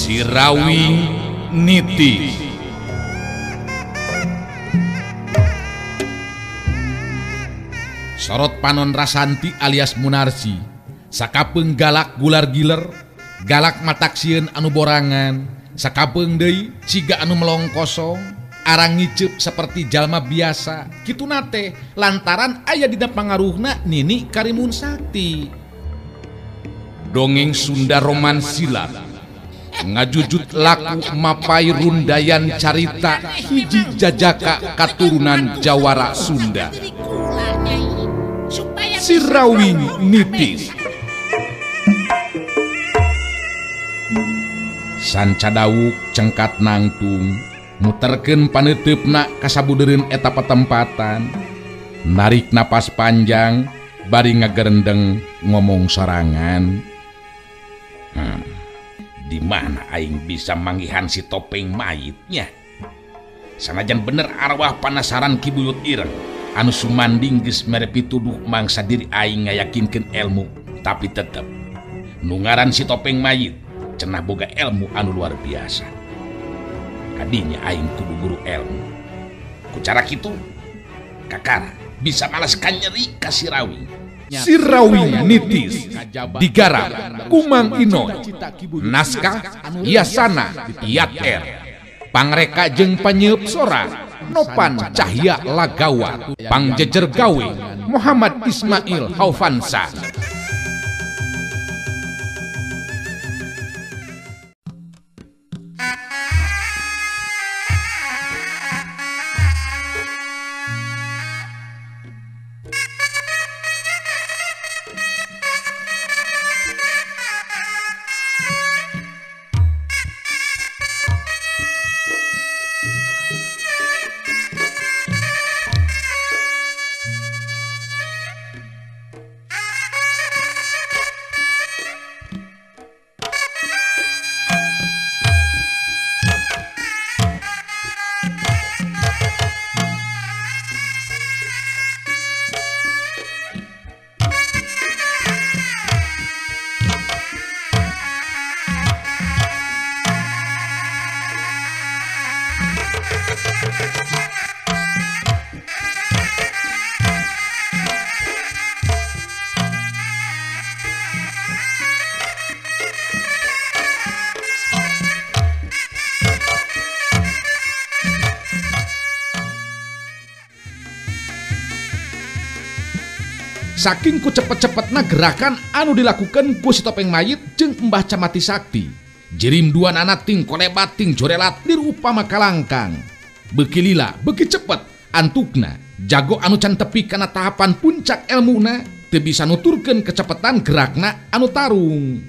Sirawing Niti. Sorot panon Rasanti alias Munarsi sakapeung galak gular giler, galak mataksieun anu borangan, sakapeung deui ciga anu melong kosong, arang ngiceup seperti jalma biasa. Kituna teh lantaran aya dina pangaruhna Nini Karimun Sakti. Dongeng Sunda Roman Silat ngajujut laku mapai rundayan carita hiji jajaka katurunan Jawara Sunda. Sirawing Nitis. Sanca dawuk cengkat nangtung muterkeun paneuteup-na kasabudereun eta patempatan, narik napas panjang bari ngagerendeng ngomong sorangan. Di mana aing bisa manggihan si topeng mayitnya? Sanajan bener arwah panasaran Ki Buyut Ireng anu sumanding geus mere pituduh mangsa diri aing ngayakinkeun ilmu, tapi tetep nu ngaran si topeng mayit cenah boga ilmu anu luar biasa. Kadinya aing kudu guru ilmu. Ku cara kitu kakara bisa malas kanyeri ka Sirawing. Sirawing Nitis digarap Kumang Inoy, naskah Yasana Yat R, pangreka jeung panyeup sora Nopan Cahya Lagawa, pangjejer gawe Muhammad Ismail Haufansa. Saking ku cepet-cepetna gerakan anu dilakukan ku si topeng mayit jeung Mbah Camati Sakti. Jirim dua nana ting kolebat ting jorelat dirupama kalangkang. Beuki lila, beuki cepet antukna. Jago anu can tepi kana tahapan puncak elmuna teu bisa nuturkeun kecepatan gerakna anu tarung.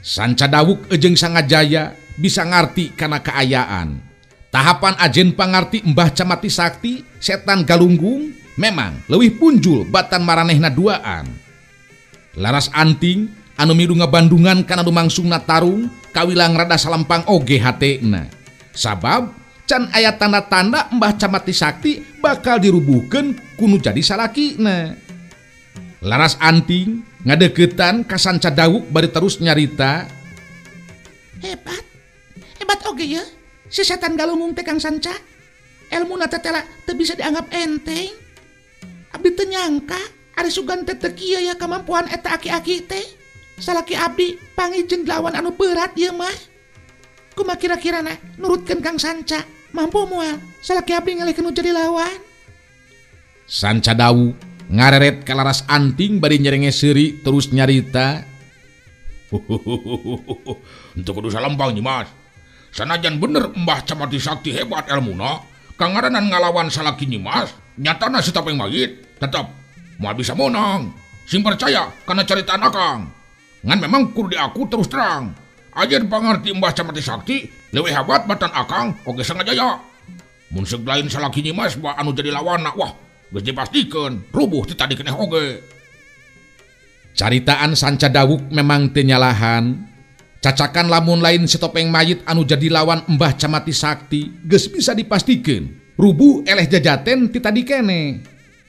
Sanca dawuk jeung Sangajaya bisa ngarti kana kaayaan. Tahapan ajen pangarti Mbah Camati Sakti setan galunggung memang leuwih punjul batan maranehna duaan. Laras anting anu milu ngabandungan kana lumangsungna tarung kawilang rada salempang oge hatena. Sabab can aya tanda-tanda Mbah Camati Sakti bakal dirubuhkeun kunu jadi salakina. Laras anting ngadeukeutan ka Sanca Dawuk bari terus nyarita. Hebat, hebat oge ye si setan galunggung teh Kang Sanca. Elmuna teh teu bisa dianggap enteng. Abdi teu nyangka ari sugan teh teu kieu ya kamampuan eta aki-aki teh. Salaki abdi panggih jeung lawan anu berat ieu mah. Kumaha kira-kirana nurutkeun Kang Sanca mampu moal salaki abdi ngalehkeun nu jadi lawan. Sanca Dawu ngareret ka Laras Anting bari nyerenge seuri terus nyarita. Henteu kudu salempang Nyi Mas. Sanajan bener Mbah Camati Sakti hebat elmuna, kangaranan ngalawan salaki Nyi Mas, nyatana si topeng mayit tetep moal bisa menang. Sing percaya kana caritaan akang. Ngan memang kudu diaku terus terang. Ajen pangarti Mbah Camati Sakti leuwih hebat batan akang oge Sangajaya. Mun seug lain salaki Nyi Mas bah anu jadi lawanna, wah geus dipastikeun rubuh ti tadi keneh oge. Caritaan Sanca Dawuk memang teu nyalahan. Cacakan lamun lain si topeng mayit anu jadi lawan Mbah Camati Sakti geus bisa dipastikeun rubuh eleh jajaten ti tadi kene.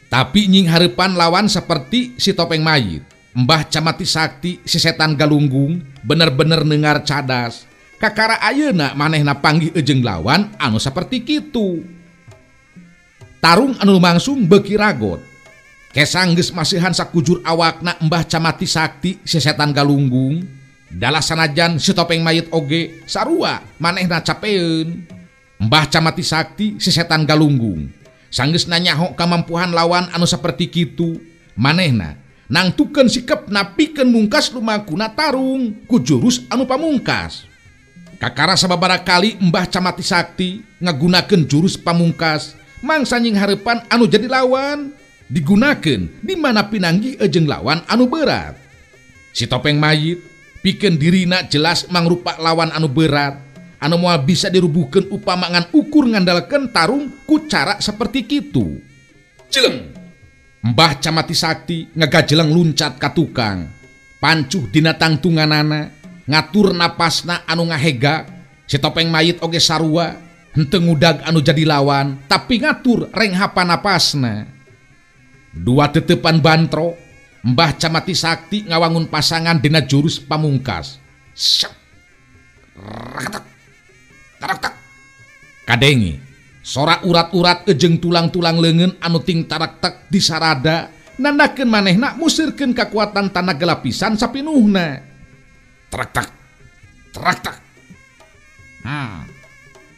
Tapi nying hareupan lawan seperti si topeng mayit, Mbah Camati Sakti si setan galunggung bener-bener nengar cadas. Kakara ayeuna manehna panggih jeung lawan anu saperti kitu. Tarung anu lumangsung beuki ragot. Kesang geus masihan sakujur awakna Mbah Camati Sakti si setan galunggung. Dalah sanajan si topeng mayit oge sarua manehna capeun. Mbah Camati Sakti si setan galunggung. Sanggeus nanyaho kamampuhan lawan anu saperti kitu, manehna nangtukeun sikepna pikeun mungkas lumakuna tarung ku jurus anu pamungkas. Kakara sababaraha kali Mbah Camati Sakti ngagunakeun jurus pamungkas mangsa nying hareupan anu jadi lawan digunakeun di mana pinanggih jeung lawan anu berat. Si topeng mayit pikeun dirina jelas mangrupa lawan anu berat anu moal bisa dirubuhkeun upama ngan ukur ngandalkeun tarung ku cara seperti kitu. Jeleng. Mbah Camati Sakti ngagajeleng luncat ka tukang. Pancuh dina tangtunganana, ngatur napasna anu ngahega. Si topeng mayit oge sarua, henteu ngudag anu jadi lawan, tapi ngatur renghapa napasna. Dua tetepan bantro, Mbah Camati Sakti ngawangun pasangan dina jurus pamungkas. Syok. Rakatak. Tarak-tak. Kadenge sora urat-urat ejeng tulang-tulang leungeun anu ting tarak-tak disarada nandakeun manehna musirkeun kakuatan tanaga lapisan sapinuhna. Tarak-tak. Tarak-tak.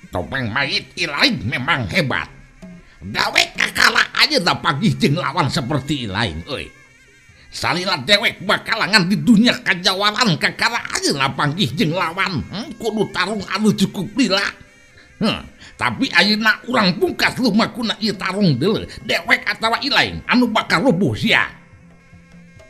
Topeng mayit ilaing memang hebat. Gawe kakala aja da pagih jeung lawan seperti ilaing euy. Salila dewek bakalangan di dunia kajawalan kakara aja lah panggih jeung lawan. Kudu tarung anu cukup lila. Tapi ayeuna urang pungkas lumakuna ieu tarung deuleu dewek atawa ilaing anu bakal rubuh sia.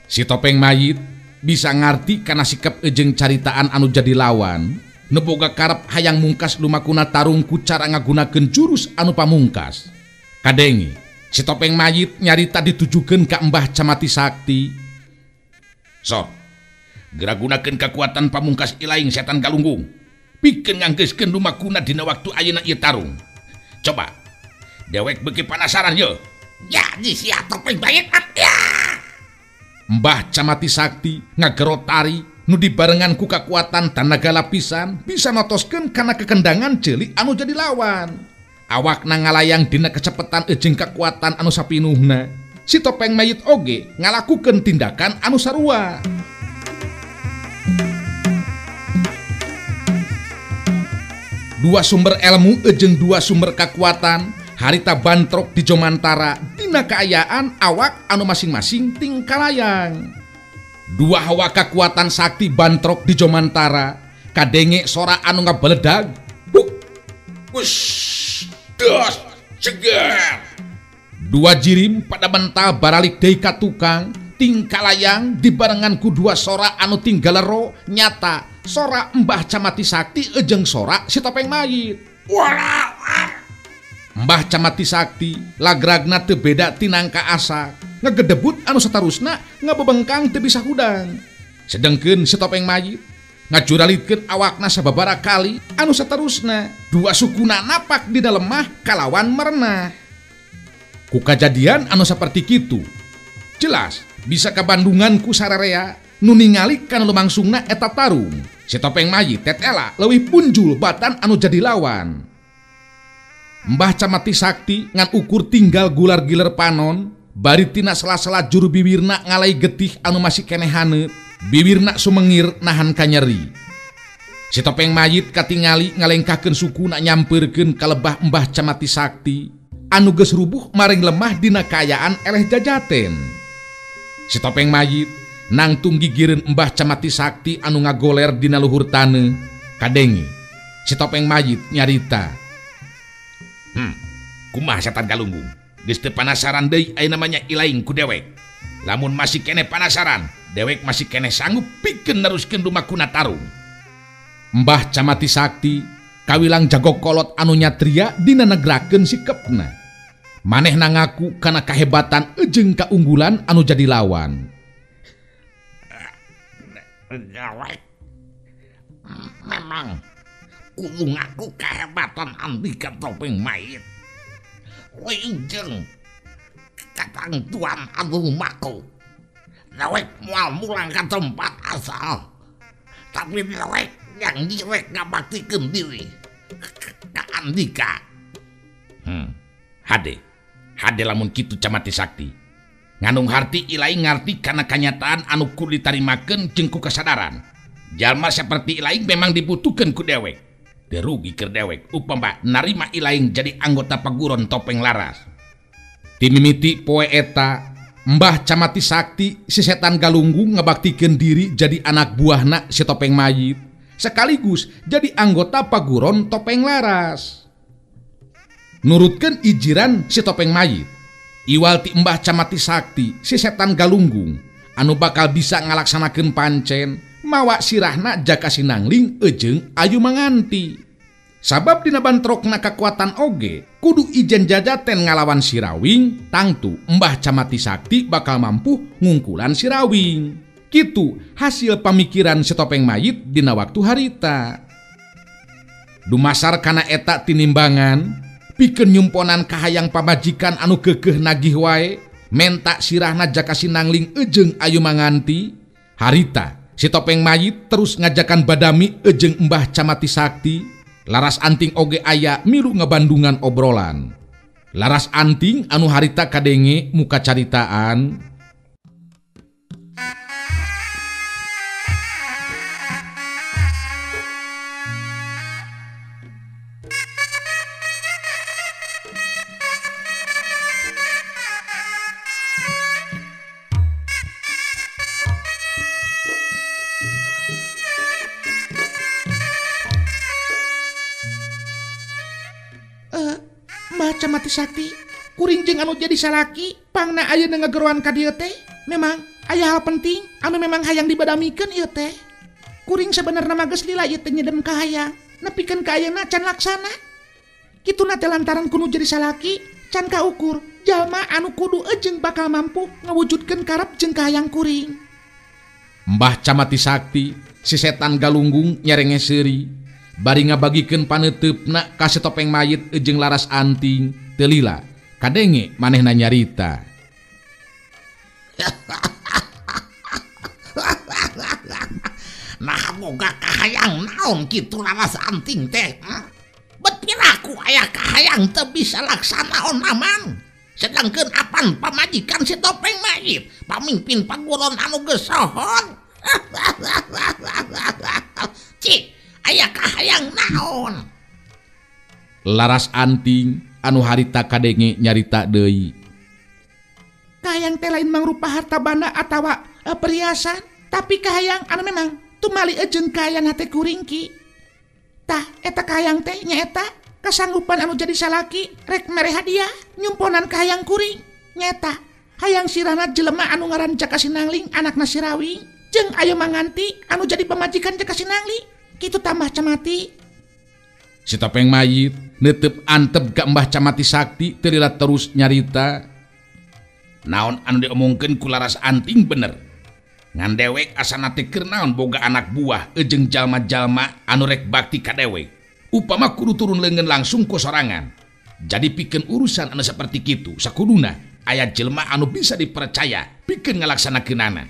Si topeng mayit bisa ngarti kana sikap jeung caritaan anu jadi lawan. Nu boga karep hayang mungkas lumakuna tarung ku cara ngagunakeun jurus anu pamungkas. Kadenge si topeng mayit nyarita ditujukeun ka Mbah Camati Sakti. Sok, geura gunakeun kakuatan pamungkas ilaing setan galunggung. Pikeun nganggeuskeun lumakuna dina waktu ayeuna ieu tarung. Coba, dewek beuki panasaran ye. Jadi sia topeng mayit ya. Mbah Camati Sakti ngagero tari nu dibarengan ku kakuatan tanaga lapisan bisa notoskeun kana kekendangan ceuli anu jadi lawan. Awakna ngalayang dina kecepatan jeung kekuatan anu sapinuhna. Si topeng mayit oge ngalakukeun tindakan anu sarua. Dua sumber ilmu jeung dua sumber kekuatan harita bantrok di Jomantara dina kaayaan awak anu masing-masing tingkalayang. Dua hawa kekuatan sakti bantrok di Jomantara kadenge sora anu ngabeledag. Buk. Wush. Das, cegar. Dua jirim pada mental baralik deui ka tukang tingkalayang dibarengan ku dua sora anu tinggalero nyata sora Mbah Camati Sakti jeung sora si topeng mayit. Mbah Camati Sakti lagragna teu beda tinangka asak ngagedebut anu satarusna ngabebengkang teu bisa hudang. Sedengkeun si topeng mayit ngajuralitkeun awakna sababaraha kali anu saterusna dua sukuna napak di lemah kalawan merenah. Ku kajadian anu saperti kitu jelas bisa kabandungan ku sararea nu ningali kana lumangsungna eta tarung. Si topeng mayit tetela leuwih punjul batan anu jadi lawan. Mbah Camati Sakti ngan ukur tinggal gular-giler panon bari tina sela-sela juru biwirna ngalai getih anu masih keneh haneut. Biwirna sumengir nahan kanyeri. Si topeng mayit katingali ngalengkahkeun sukuna nyampeurkeun ka lebah Mbah Camati Sakti anu geus rubuh maring lemah dina kaayaan eleh jajaten. Si topeng mayit nangtung gigireun Mbah Camati Sakti anu ngagoler dina luhur taneuh. Kadenge si topeng mayit nyarita. Kumaha setan galunggung? Geus teu panasaran deui ayeuna mah nya ilaing ku dewek. Lamun masih keneh panasaran, dewek masih keneh sanggup pikeun neruskeun lumakuna tarung. Mbah Camati Sakti kawilang jago kolot anu nyatria dina negrakeun sikepna. Manehna ngaku kana kahebatan jeung kaunggulan anu jadi lawan. Dewek memang kudu ngaku kahebatan andika topeng mayit. Wijeng katangtuan anu maku. Dewek moal mulang ka tempat asal. Tapi dewek yang direk ngabaktikeun diri ka Andika. Hade. Hade lamun kitu Camati Sakti. Ngandung harti Ilaing ngarti kana kanyataan anu kudu ditarimakeun jeung ku kasadaran. Jalma seperti Ilaing memang dibutuhkeun ku dewek. Teu rugi keur dewek upama narima Ilaing jadi anggota paguron Topeng Laras. Timimiti poe eta Mbah Camati Sakti si setan galunggung ngabaktikeun diri jadi anak buahna si Topeng Mayit sekaligus jadi anggota paguron Topeng Laras. Nurutkeun ijiran si Topeng Mayit, iwal ti Mbah Camati Sakti si setan galunggung anu bakal bisa ngalaksanakeun pancen mawa sirahna Jaka Sinangling ejeung Ayu Manganti. Sabab dina bantrokna kakuatan oge kudu ijen jajaten ngalawan Sirawing, tangtu Mbah Camati Sakti bakal mampu ngungkulan Sirawing. Kitu hasil pamikiran si Topeng Mayit dina waktu harita. Dumasar kana eta tinimbangan pikeun nyumponan kahayang pamajikan anu keukeuh nagih wae menta sirahna Jaka Sinangling ejeung Ayu Manganti. Harita si Topeng Mayit terus ngajakan badami ejeung Mbah Camati Sakti. Laras Anting oge aya milu ngabandungan obrolan. Laras Anting anu harita kadenge muka caritaan. Camati Sakti, kuring jeung anu jadi salaki pangna ayeuna ngageroan ka dieu teh memang aya hal penting anu memang hayang dibadamikeun ieu teh. Kuring sabenerna mah geus lila ieu teh nyedem kahayang nepikeun ka ayeuna can laksana. Kituna teh lantaran kudu jadi salaki can kaukur jalma anu kudu ejeung bakal mampu ngawujudkeun karep jeung kahayang kuring. Mbah Camati Sakti si setan galunggung nyerenge seuri bari ngabagikeun paneuteup-na ka si Topeng Mayit jeung Laras Anting teu lila kadenge manehna nyarita. Nah boga kahayang naon kitu Laras Anting teh? Bet piraku aya kahayang teu bisa laksana onaman. Sedangkeun apan pamajikan si Topeng Mayit pamimpin paguron anu geus sohor. Cik, aya kahayang naon? Laras Anting anu harita kadenge nyarita deui. Kahayang teh lain mangrupa harta banda atawa perhiasan, tapi kahayang anu memang tumali jeung kahayang hate kuring ki. Tah eta kahayang teh nyaeta kasanggupan anu jadi salaki rek mere hadiah nyumponan kahayang kuring. Nyaeta hayang sirahna jelema anu ngaran Jaka Sinangling anakna Sirawing jeung Ayu Manganti anu jadi pamajikan Jaka Sinangling. Kitu tambah Camati. Si Topeng Mayit neuteup antep ka Mbah Camati Sakti teu lila terus nyarita. Naon anu diomongkeun ku Laras Anting bener. Ngan dewek asana teh keur naon boga anak buah jeung jalma-jalma anu rek bakti ka dewek. Upama kudu turun leungeun langsung ku sorangan. Jadi pikeun urusan anu saperti kitu sakuduna aya jelema anu bisa dipercaya pikeun ngalaksanakeunana.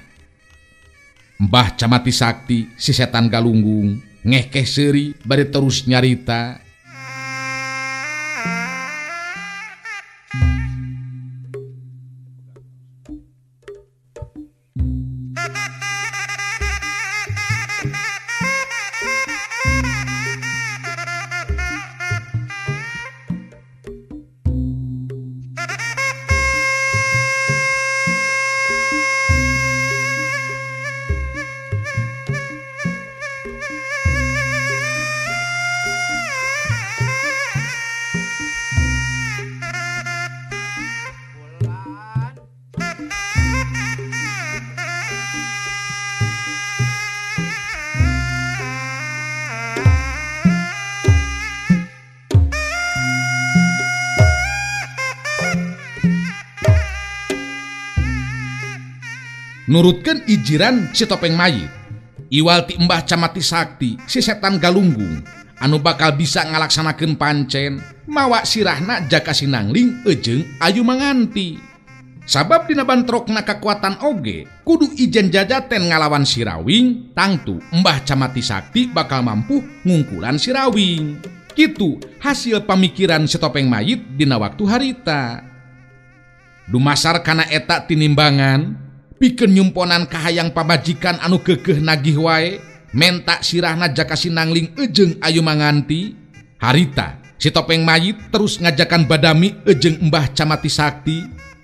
Mbah Camati Sakti si setan galunggung ngehkeh seuri bari terus nyarita. Nurutkeun ijiran si Topeng Mayit, iwal ti Mbah Camati Sakti si setan galunggung anu bakal bisa ngalaksanakeun pancen mawa sirahna Jaka Sinangling ejeung Ayu Manganti. Sabab dina bantrokna kakuatan oge kudu ijen jajaten ngalawan Sirawing, tangtu Mbah Camati Sakti bakal mampu ngungkulan Sirawing. Kitu hasil pamikiran si topeng mayit dina waktu harita. Dumasar kana eta tinimbangan, pikeun nyumponan kahayang pamajikan anu keukeuh nagih wae, menta sirahna Jaka Sinangling ejeung ayu manganti. Harita si topeng mayit terus ngajakan badami ejeung Mbah Camati Sakti.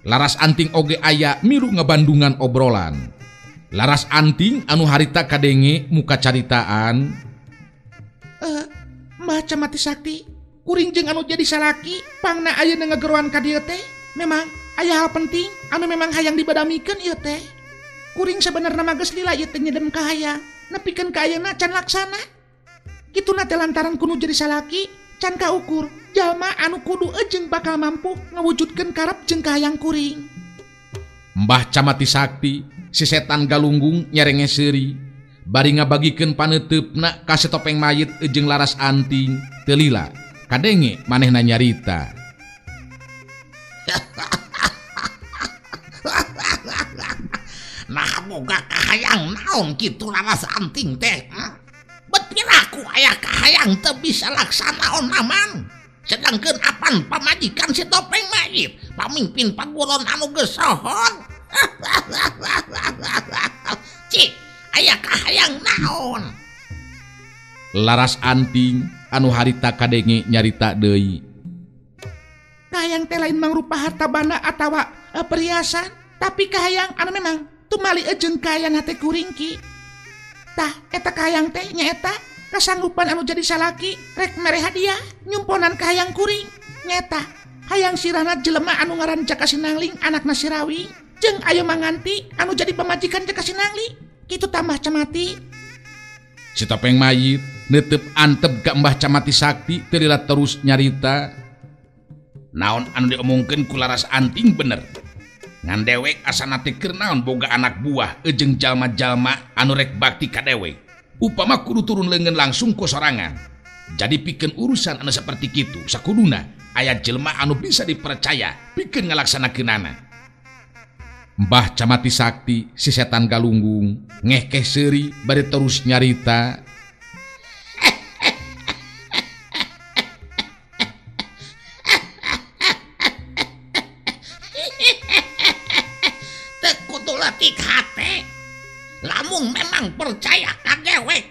Laras Anting oge aya milu ngebandungan obrolan. Laras Anting anu harita kadenge muka caritaan. Mbah Camati Sakti, kuring jeung anu jadi salaki pangna ayeuna ngageroan ka dieu teh. Memang aya hal penting anu memang hayang dibadamikeun ieu teh. Kuring sabenerna mah geus lila ieu teh nyedem kahayang, nepikeun ka ayeuna can laksana. Kituna teh lantaran kudu jadi salaki can kaukur jalma anu kudu ejeng bakal mampu ngawujudkeun karep jeung kahayang kuring. Mbah Camati Sakti si setan galunggung nyerenge seuri bari ngabagikeun paneuteup-na ka si topeng mayit ejeng Laras Anting. Teu lila kadenge manehna nyarita. Nah boga kahayang naon kitu Laras Anting teh? Bet piraku aya kahayang teu bisa laksana onaman. Sedangkeun apan pamajikan si topeng mayit, pamimpin paguron anu geus sohor. Cik, aya kahayang naon? Laras Anting anu harita kadenge nyarita deui. Kahayang teh lain mangrupa harta banda atawa perhiasan, tapi kahayang anu memang tumali ejeung kahayan hate kuring ki. Tah eta kahayang teh nyaeta kasanggupan anu jadi salaki rek mere hadiah nyumponan kahayang kuring. Nyaeta hayang sirahna jelema anu ngaran Jaka Sinangling anakna Sirawing jeung ayu manganti anu jadi pamajikan Jaka Sinangling. Kitu tambah Camati. Si topeng mayit neuteup antep ka Mbah Camati Sakti teu lila terus nyarita. Naon anu diomongkeun ku Laras Anting bener. Ngan dewek asana teh keur naon boga anak buah ejeung jalma-jalma anu rek bakti ka dewek. Upama kudu turun leungeun langsung ku sorangan. Jadi pikeun urusan anu saperti kitu sakuduna aya jelema anu bisa dipercaya pikeun ngalaksanakeunana. Mbah Camati Sakti si setan galunggung ngehkeh seuri bari terus nyarita. Lamun memang percaya ka dewek,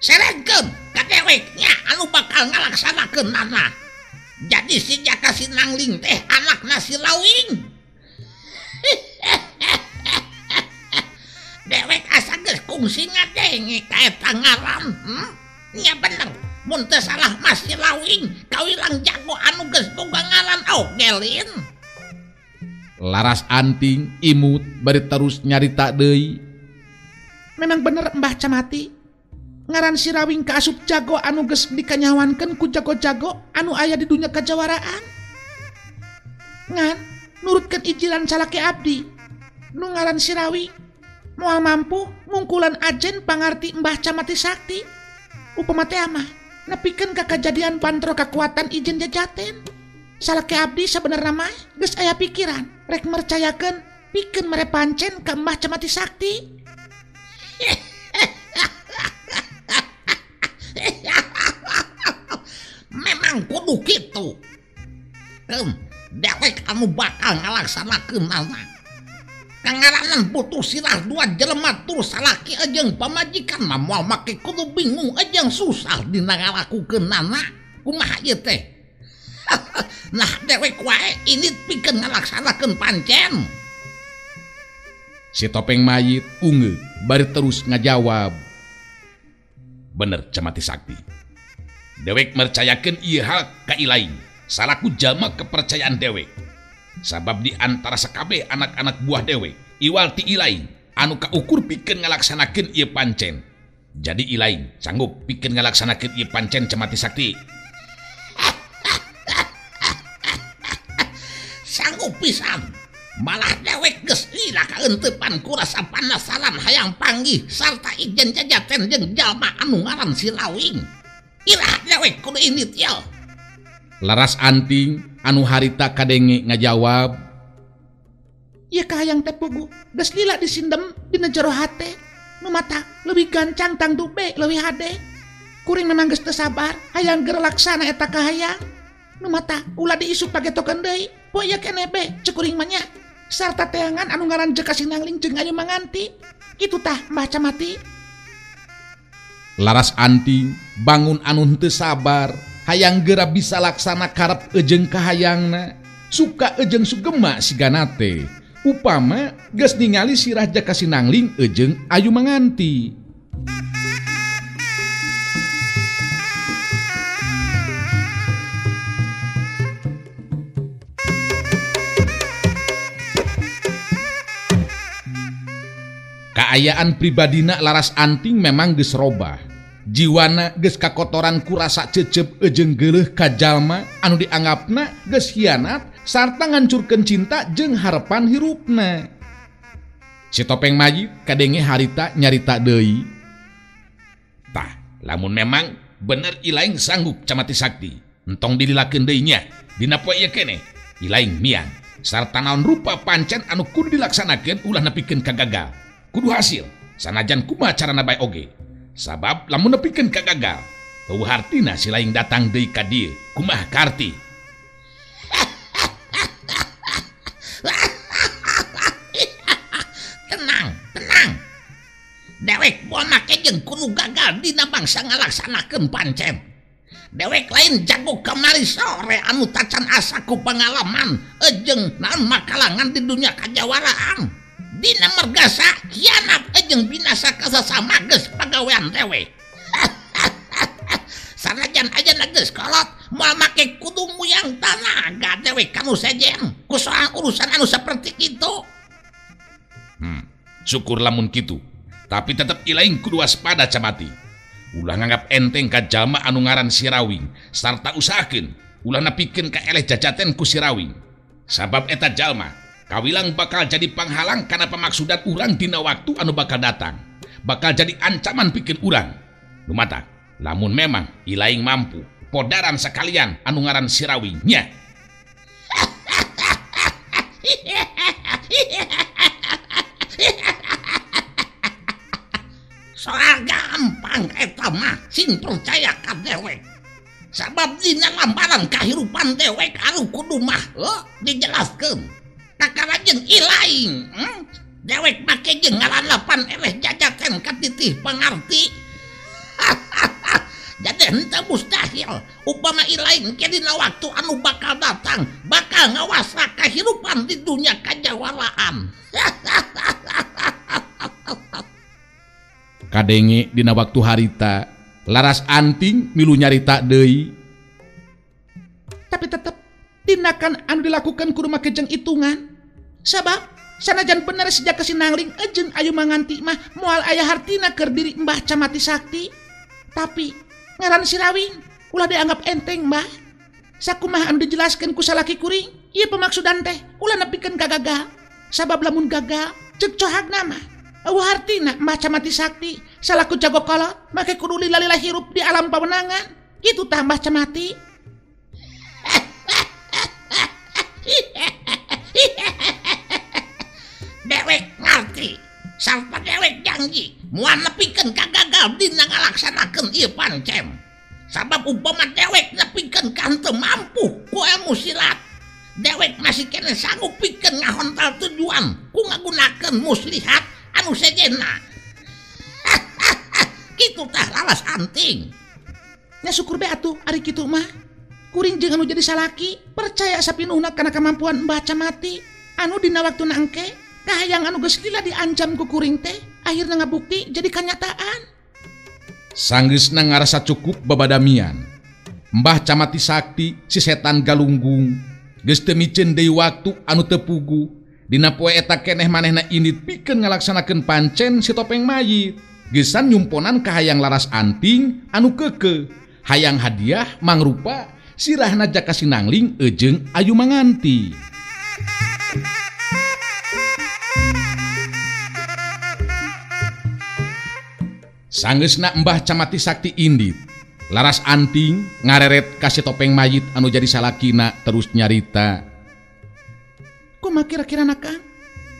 Serengkeun ka deweknya anu bakal ngalaksanakeunana. Jadi si Jaka Sinangling teh anakna si Lawing. Dewek asa geus kungsi ngadenge ka eta ngaran. Nya bener, mun teu salah mah si Lawing kawilang jago anu geus boga ngaran oge lin. Laras Anting imut bari terus nyarita deui. Memang bener Mbah Camati, ngaran Sirawing kaasup jago anu geus dikanyawankeun ku jago-jago anu aya di dunya kajawaraan. Ngan nurutkeun ijilan salaki abdi nu ngaran Sirawing moal mampu ngungkulan ajen pangarti Mbah Camati Sakti. Upama teh mah nepikeun ka kajadian pantro kakuatan ijen jajaten. Salaki abdi sabenerna mah geus aya pikiran rek mercayakeun pikeun mere pancen ka Mbah Camati Sakti. Memang kudu kitu. Dewek anu bakal ngalaksanakeunana. Kangaranan butuh sirah dua jelema tur salaki jeung pamajikan mah moal make kudu bingung jeung susah dina ngalakukeunana. Kumaha ieu teh? Nah dewek wae ini pikeun ngalaksanakeun pancen. Si topeng mayit unge bari terus ngajawab. Bener Camati Sakti. Dewek mercayakeun ieu hal ka ilaing salaku jalma kepercayaan dewek. Sabab di antara sakabeh anak-anak buah dewek iwal ti ilaing anu kaukur pikeun ngalaksanakeun ieu pancen. Jadi ilaing sanggup pikeun ngalaksanakeun ieu pancen Camati Sakti. Sanggup pisan. Malah dewek geus lila kaeuntepan ku rasa panasaran hayang panggih sarta ijen jajaten jeung jalma anu ngaran si Lawing. Irah dewek kudu indit yeuh. Laras Anting anu harita kadenge ngajawab. Ieu kahayang teh puguh geus lila disindem dina jero hate. Nu mata leuwih gancang tangtu be leuwih hade. Kuring memang geus teu sabar hayang geura laksana eta kahayang. Nu mata ulah diisuk pagetokeun deui. Poe ieu keneh be ceuk kuring mah nya. Sarta teangan anu ngaran Jaka Sinangling jeung Ayu Manganti. Kitu tah Mbah Camati. Laras Anting bangun anu henteu sabar hayang geura bisa laksana karep jeung kahayangna. Suka jeung sugema sigana teh. Upama geus ningali sirah Jaka Sinangling jeung Ayu Manganti. Kaayaan pribadina Laras Anting memang geus robah. Jiwana geus kakotoran ku rasa cecep jeung geuleuh ka jalma anu dianggapna geus hianat sarta ngancurkeun cinta jeung harepan hirupna. Si topeng mayit kadenge harita nyarita deui. Tah, lamun memang bener ilaing sanggup Camati Sakti, entong dililakeun deui nya. Dina poe ieu keneh ilaing miang sarta naon rupa pancen anu kudu dilaksanakeun ulah nepikeun ka gagal. Kudu hasil sanajan kumaha carana bae oge. Sabab lamun nepikeun ka gagal, eueuh hartina si laing datang deui ka dieu, kumaha karti. Tenang, tenang. Dewek moal make jeung kudu gagal dina bangsa ngalaksanakeun pancen. Dewek lain jago kamari sore anu tacan asa ku pangalaman jeung naon makalangan di dunia kajawaraan. Dina mergasa hianat jeung binasa kasasama geus pagawean dewek. Sanajan aja geus kolot moal make kudu muyang tanaga dewek kanu sejen ku soal urusan anu saperti kitu. Syukur lamun kitu. Tapi tetep ilaing kudu waspada Camati. Ulah nganggap enteng ka jalma anu ngaran Sirawing sarta usahakeun ulah nepikeun ka eleh jajaten ku Sirawing. Sabab eta jalma kawilang bakal jadi panghalang kana pamaksudan urang dina waktu anu bakal datang. Bakal jadi ancaman pikeun urang. Nu mata, lamun memang ilaing mampu podaran sekalian anu ngaran Sirawing nya. Soal gampang eta mah sing percaya ka dewek. Sabab dina lambaran kahirupan dewek anu kudu mah dijelaskeun. Kakara jeung ilaing, dewek make jeung ngalalapan eleh jajaten katitih pangarti. Jadi henteu mustahil upama ilaing ke dina waktu anu bakal datang bakal ngawasa kahirupan di dunia kajawaraan. Kadenge dina waktu harita Laras Anting milu nyarita deui. Tapi tetep tindakan anu dilakukan kudu make jeung hitungan. Sabab sanajan bener si Jaka Sinangling jeung Ayu Manganti mah moal aya hartina keur diri Mbah Camati Sakti. Tapi ngaran Sirawing ulah dianggap enteng Mbah. Sakumaha anu dijelaskeun ku salaki kuring, ieu pamaksudan teh ulah nepikeun ka gagal. Sabab lamun gagal ceuk cohagna mah eueuh hartina Mbah Camati Sakti salaku jago kolot make kudu lila-lila hirup di alam pawenangan. Kitu tah Mbah Camati. Dewek ngarti sarta dewek janji moal nepikeun ka gagal dina ngalaksanakeun ieu pancen. Sabab upama dewek nepikeun ka henteu mampu ku ilmu silat, dewek masih keneh sanggup pikeun ngahontal tujuan ku ngagunakeun muslihat anu sejenna. Kitu tah Laras Anting. Nya syukur be atuh ari kitu mah. Kuring jeung anu jadi salaki percaya sapinuhna kana kemampuan Mbah Camati anu dina waktuna engke kahayang anu geus lila diancam ku kuring teh akhirna ngabukti jadi kanyataan. Sanggeusna ngarasa cukup babadamian. Mbah Camati Sakti si setan galunggung geus teu miceun deui waktu anu teu puguh. Dina poe eta keneh manehna indit pikeun ngalaksanakeun pancen si topeng mayit. Geusan nyumponan kahayang Laras Anting anu keukeuh hayang hadiah mangrupa sirahna Jaka Sinangling jeung Ayu Manganti. Sanggeusna Mbah Camati Sakti indit, Laras Anting ngareret ka si topeng mayit anu jadi salakina terus nyarita. Kumaha kira-kirana Kang?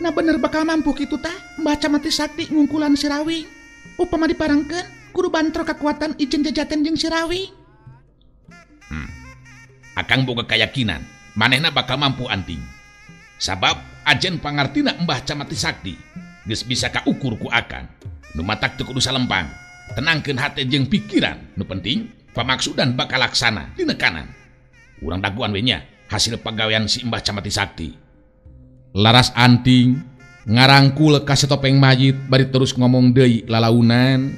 Nah bener bakal mampu kitu tah Mbah Camati Sakti ngungkulan si Rawing. Upama diparengkeun kudu bantro kekuatan ijen jajaten jeung si Rawing. Akang boga keyakinan manehna bakal mampu anting. Sabab ajen pangartina Mbah Camati Sakti geus bisa kaukur ku akang. Nu matak teu kudu salempang. Tenangkeun hate jeung pikiran. Nu penting pamaksudan bakal laksana dina kanan. Urang daguan we nya hasil pagawean si Mbah Camati Sakti. Laras anting ngarangkul ka si topeng mayit bari terus ngomong deui lalaunan.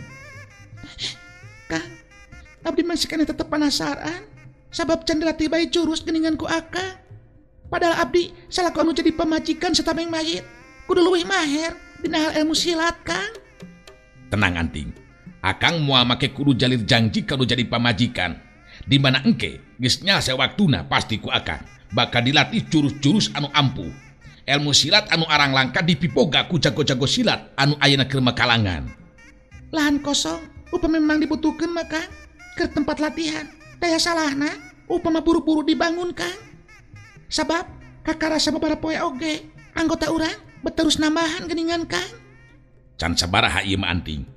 Kang, abdi masih keneh tetep penasaran sabab can dilatih bae jurus geuningan ku akang. Padahal abdi salaku anu jadi pamajikan si topeng mayit kudu leuwih maher dina hal ilmu silat, Kang. Tenang anting, akang moal make kudu jalir janji kalau jadi pamajikan. Di mana engke geus nyalse waktuna pasti ku akang bakal dilatih jurus-jurus anu ampuh. Ilmu silat anu arang langka dipipoga ku jago-jago silat anu ayeuna keur makalangan. Lahan kosong upama memang dibutuhkeun mah Kang keur tempat latihan. Daya salahna upama buru-buru dibangun, Kang. Sabab kakarasa babaraha poe oge anggota urang beterus nambahan geuningan, Kang. Can sabaraha ieu mah anting.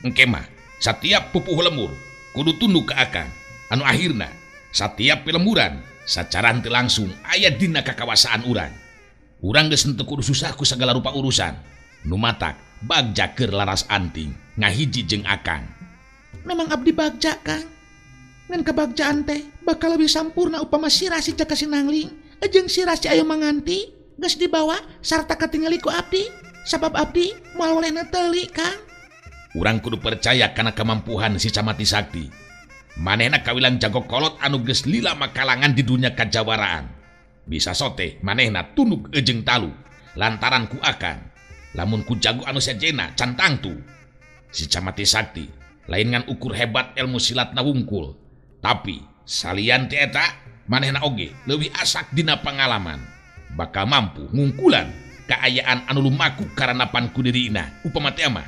Engke mah satiap pupuh lemur kudu tunduk ka akang. Anu akhirna satiap pilemburan sacara henteu langsung aya dina kakawasaan urang. Urang geus henteu kudu susah ku sagala rupa urusan. Nu matak bagja keur laras anting ngahiji jeung akang. Memang abdi bagja, Kang. Ngan kebagjaan teh bakal lebih sampurna upama sirah si Jaka Sinangling jeung sirah si Ayu Manganti geus dibawa sarta katingali ku abdi. Sabab abdi moal welehna teuli, Kang. Urang kudu percaya kana kemampuan si Camati Sakti. Manehna kawilang jago kolot anu geus lila makalangan di dunia kajawaraan. Bisa sote manehna tunduk ejeng talu lantaran ku akang. Lamun ku jago anu sejena can tangtu. Si Camati Sakti lain ngan ukur hebat ilmu silatna wungkul, tapi salian ti eta manehna oge leuwih asak dina pangalaman. Bakal mampu ngungkulan kaayaan anu lumaku karanapan ku dirina upama teh mah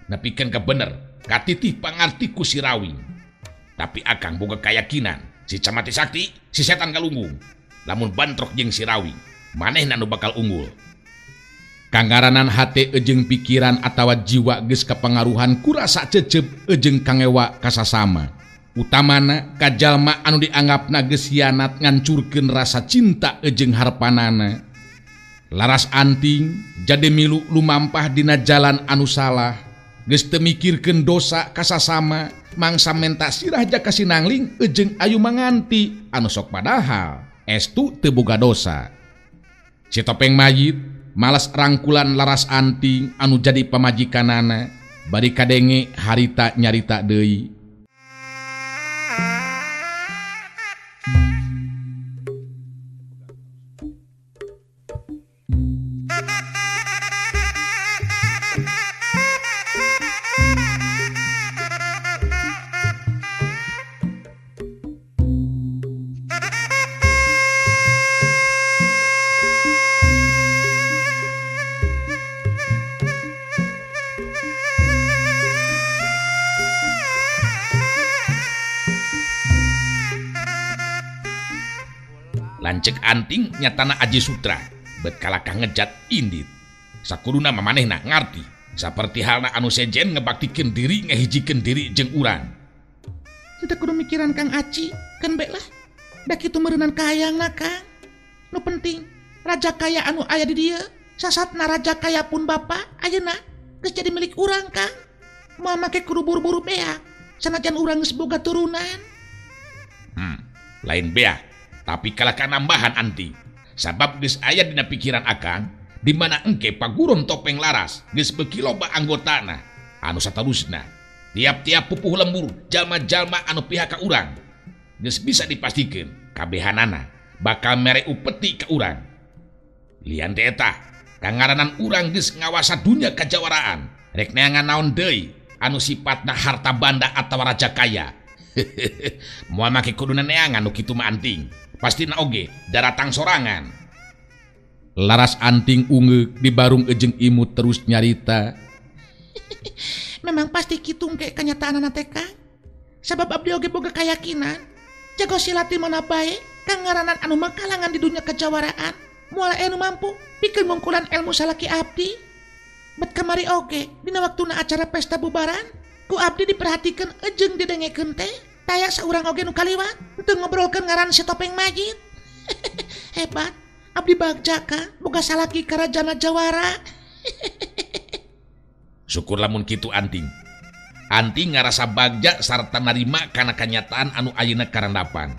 nepikeun ka bener katitih pangarti ku si Rawing. Tapi akang boga keyakinan si Camati Sakti si setan kalunggung. Lamun bantrok jeung si Rawing manehna nu bakal unggul. Kangaranan hate ejeng pikiran atawa jiwa geus kapangaruhan ku rasa cecep ejeng kangewa kasasama. Utamana ka jalma anu dianggapna geus hianat ngancurkeun rasa cinta ejeng harpanana. Laras anting jadi milu lumampah dina jalan anu salah. Geus teu mikirkeun dosa kasasama mangsa menta sirah Jaka Sinangling ejeng Ayu Manganti anu sok padahal estu teu boga dosa. Si topeng mayit malas rangkulan laras anting anu jadi pamajikanana bari kadenge harita nyarita deui. Lancek anting nyatana Aji Sutra bet kalakah ngejat indit. Sakuduna mamanehna ngarti saperti halna anu sejen ngebaktikeun diri ngahijikeun diri jeung urang. Teu kudu mikiran Kang Aci, kan bae lah. Da kitu meureunan kahayangna Kang. Nu penting raja kaya anu aya di dieu, sasatna raja kaya pun bapa ayeuna geus jadi milik urang Kang. Moal make kudu buru-buru beak, sanajan urang geus boga turunan. Lain beak. Tapi kalahkan nambahan anti. Sabab geus aya dina pikiran akang di mana engke paguron topeng laras geus beuki loba anggotana anu satarusna. Tiap-tiap pupuh lembur jalma-jalma anu pihak ka urang geus bisa dipastikeun kabehanana bakal mere upeti ka urang. Lian teh eta kangaranan urang geus ngawasa dunya kajawaraan rek neangan naon deui anu sipatna harta banda atawa raja kaya. Moal make kuduna neangan nu kitu mah anting. Pastina oge daratang sorangan. Laras anting ungeuk di barung ejeng imut terus nyarita. Memang pasti kitu engke kanyataanana teh Kang. Sabab abdi oge boga kayakinan jago silat di mana bae kangaranan anu makalangan di dunia kejawaraan Moal aya nu mampu pikeun ngungkulan ilmu salaki abdi. Bet kamari oge dina waktuna acara pesta bubaran ku abdi diperhatikeun jeung didengekeun teh taya saurang oge nu kaliwat teu ngobrolkeun ngaran si topeng mayit. Hebat, abdi bagja Kang boga salaki karajana jawara. Syukur lamun kitu Anting. Anting ngarasa bagja sarta narima kana kanyataan anu ayeuna karandapan.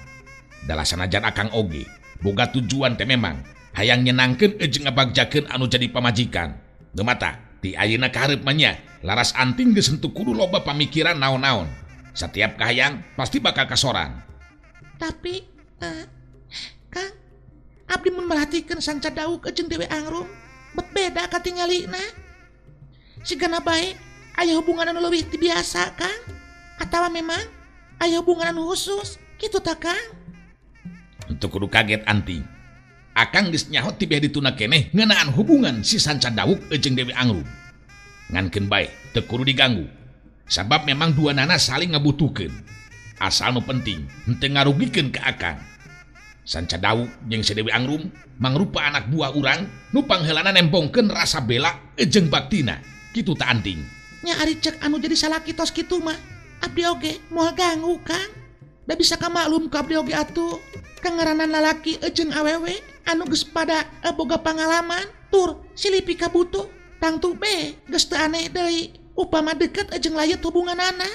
Dalah sanajan akang oge boga tujuan teh memang hayang nyenangkeun jeung ngabagjakeun anu jadi pamajikan. Geus mata ti ayeuna ka hareup mah nya Laras Anting geus henteu kudu loba pamikiran naon-naon. Setiap kahayang pasti bakal kasoran. Tapi Kang, abdi mun merhatikeun Sanca Dauk jeung Dewi Angrum bet beda katingalina. Sigana bae aya hubungan anu leuwih ti biasa Kang, atawa memang aya hubungan anu khusus kitu ta Kang? Henteu kudu kaget Anting. Akang geus nyaho ti beh dituna keneh ngeunaan hubungan si Sanca Dauk jeung Dewi Angrum. Ngankeun bae teu kudu diganggu. Sabab memang dua nana saling ngabutuhkeun. Asal nu penting henteu ngarugikeun ka akang. Sanca Dauk jeung si Dewi Angrum mangrupa anak buah urang nu pangheulana nembongkeun rasa bela jeung baktina. Kitu ta Anting. Nya ari cek anu jadi salaki tos kitu mah abdi oge moal ganggu Kang. Da bisa kamaklum ku abdi oge atuh. Kangaranan lalaki jeung awewe anu geus pada boga pangalaman tur silipi kabutuh tangtu be geus teu aneh deui upama deket jeung layut hubunganana.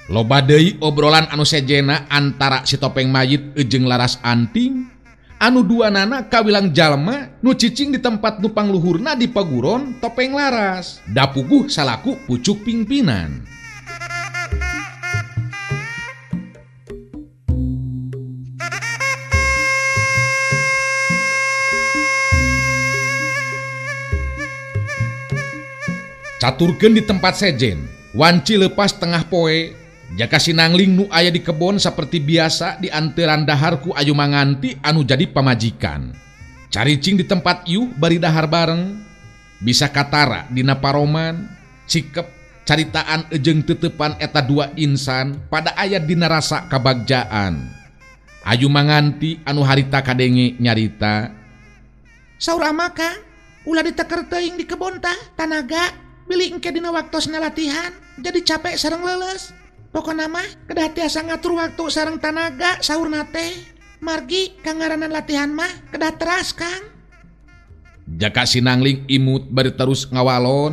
Loba deui obrolan anu sejena antara si topeng mayit jeung Laras Anting anu duanana kawilang jalma nu cicing di tempat nu pangluhurna di paguron topeng Laras dapuguh salaku pucuk pingpinan. Caturkeun di tempat sejen, wanci lepas tengah poe, jaka sinangling nu aya di kebon seperti biasa di anteran dahar ku ayu manganti anu jadi pamajikan. Caricing di tempat iuh bari dahar bareng, bisa katara dina paroman, cikep caritaan ejeng tetepan eta dua insan pada aya dina rasa kabagjaan. Ayu manganti anu harita kadenge nyarita. Saur ama Kang, ulah diteker teuing di kebon tah, tanaga. Bilih engke dina waktosna latihan jadi capek sareng leuleus. Pokona mah kedah tiasa ngatur waktu sareng tanaga saurna teh. Margi kangaranan latihan mah kedah teras Kang. Jaka sinangling imut bari terus ngawalon.